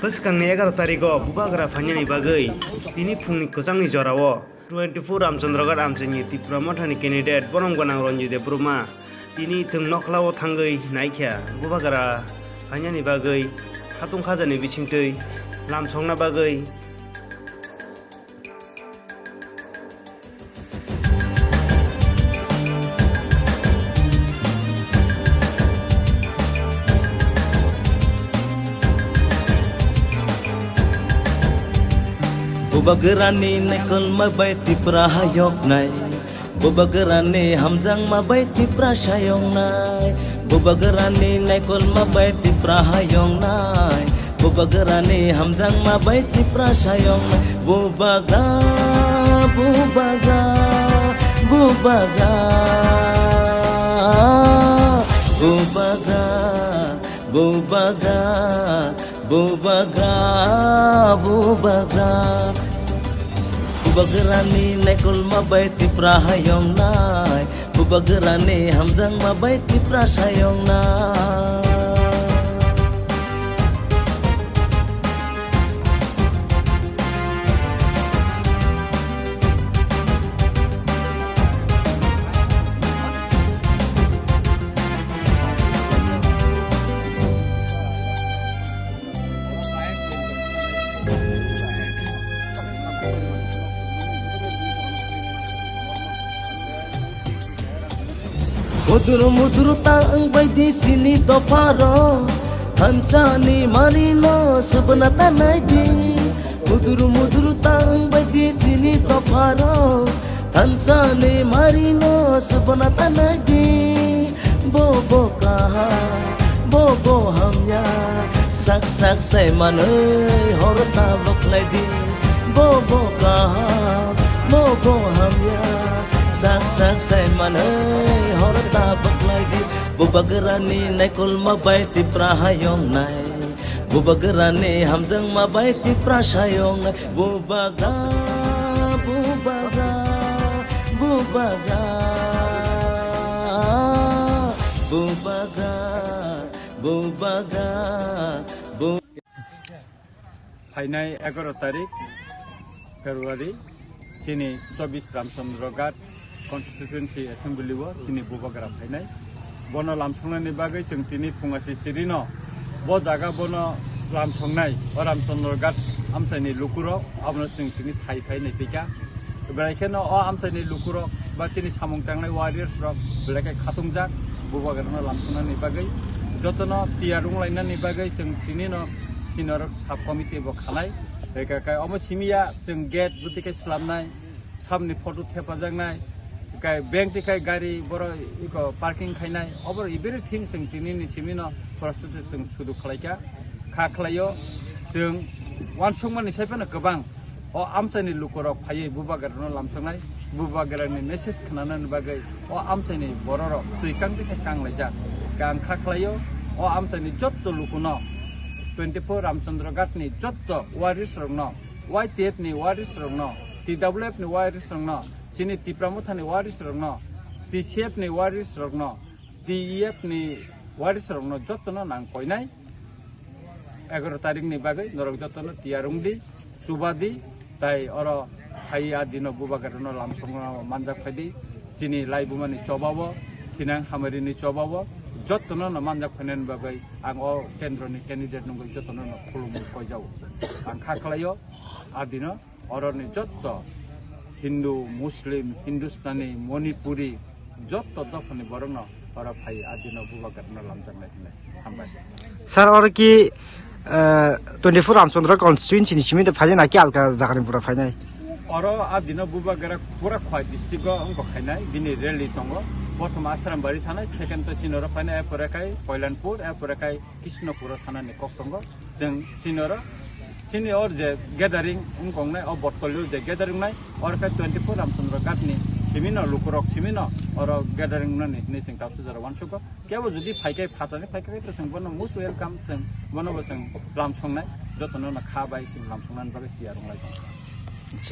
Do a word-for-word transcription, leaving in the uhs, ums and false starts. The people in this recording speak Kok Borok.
Bwskangni egaroh tarigo bubagra phainani bagwi tini phungni kwchangni jorao twenty-four Ramchandraghat amchaini Tipra Mothani candidate borom gwnang Ranjit Debbarma tini thwng nokhlao thangwi naikha bubagra phainani bagwi khatung khajani bisingtwi lamsokna bagwi. Bubagrani naikolma bai Tipra hayoknai. Bubagrani hamjakma bai Tipra sayoknai. Bubagrani naikolma bai Tipra hayoknai. Bubagrani hamjakma bai Tipra sayoknai. Bubagra, bubagra, bubagra, bubagra, bubagra, bubagra, bubagra. Bubagrani naikolma bai Tipra hayoknai. Bubagrani hamjakma bai Tipra sayoknai. Mudur mudur ta wng bai di chini dopharo, thansa ni mari no subna ta nai di. Mudur mudur ta wng bai di chini dopharo, thansa ni mari no subna ta nai di. Bo bo kaha, bo bo hamya, sak sak sai manwi hor ta bwkhlai di. Bo bo kaha, bo bo hamya, sak sak sai manwi hor ta bwkhlai di. Bubagrani naikolma bai Tipra hayoknai. Bubagrani hamjakma bai Tipra sayoknai. Bubagra, bubagra, bubagra, bubagra, bubagra, bu- Phainai egaroh tarik February, chini chobbish Ramchandra Ghat Constituency Assembly o chini bubagra phainai. Bono lamsoknani bagwi chwng tini phunga sisirino bo jaga bono lamsoknai, o Ramchandra Ghat amchaini lukurok abono chwng tini thai phai nai twi kha. Belai kheno o amchaini lukurok ba chini samung tangnai warriors rok belai khe khatungjak bubagrano lamsoknani bagwi, jotono tiyar wnglainani bagwi chwng tinino chini oro sub committee bo khalai. Eka kai omo simi ya chwng gate bwtwi khe slamnai, samni photo thepajaknai, kai bank twi khai gari boro iko parking khainai, oboro everything chwng tinini simino prostitute chwng sudu khlaikha, kha khlaio. Chwng uansukmani sai phano kwbang o amchaini lukurok phaiwi bubagrano lamsoknai, bubagrani message khnanani bagwi o amchaini bororok twi kang twi khe kang laijak. Kang kha khlaio o amchaini jotto lukuno twenty-four Ramchandra Ghat ni jotto warriors rokno, Y T F ni warriors rokno, T W F ni warriors rokno, chini Tipra Mothani warriors rokno, T C F ni warriors rokno, T E F ni warriors rokno jottono nang koinai. Egaroh tarikni bagwi norok jottono tiyar wngdi, chubadi, tai oro phai a dino bubagrano lamsokno manjak phaidi. Chini laibumani chobao, thinang hamarini chobao jottono no manjak phainani bagwi ang o kendroni candidate nungwi jottono no khulumwi koijao. Ang kha khlaio a dino oroni jotto Hindu, Muslim, Hindustani, Manipuri jotto dophani borokno oro phai a dino bubagrano lamjaknai hinwi hambai. Sir, oro ki, eh, twenty-four Ramchandra constituency ni simi de phainai na ki alka jagani pura phainai? Oro a dino bubagra pura Khowai district o wngkha khainai, bini rally tongo. Prothom Asrambari thanai, second to chini oro phainai, erpore khai Koilanpur, erpore khai Krishnapur o thanani kok tongo. Chwng chini oro, chini or je gathering wngkha wngnai, o Botkolio je gathering wngnai, oro khe twenty-four Ramchandra Ghat ni simino, lukurok simino oro gathering wngnani hinwi chwng tabuk jora uansukgo. Kebo jodi phai khe phatani phai khe to chwng bono most welcome, chwng bono bo chwng lamsoknai, jotono no kha bai chwng lamsoknani bagwi tiyar wnglai tongo. Acha.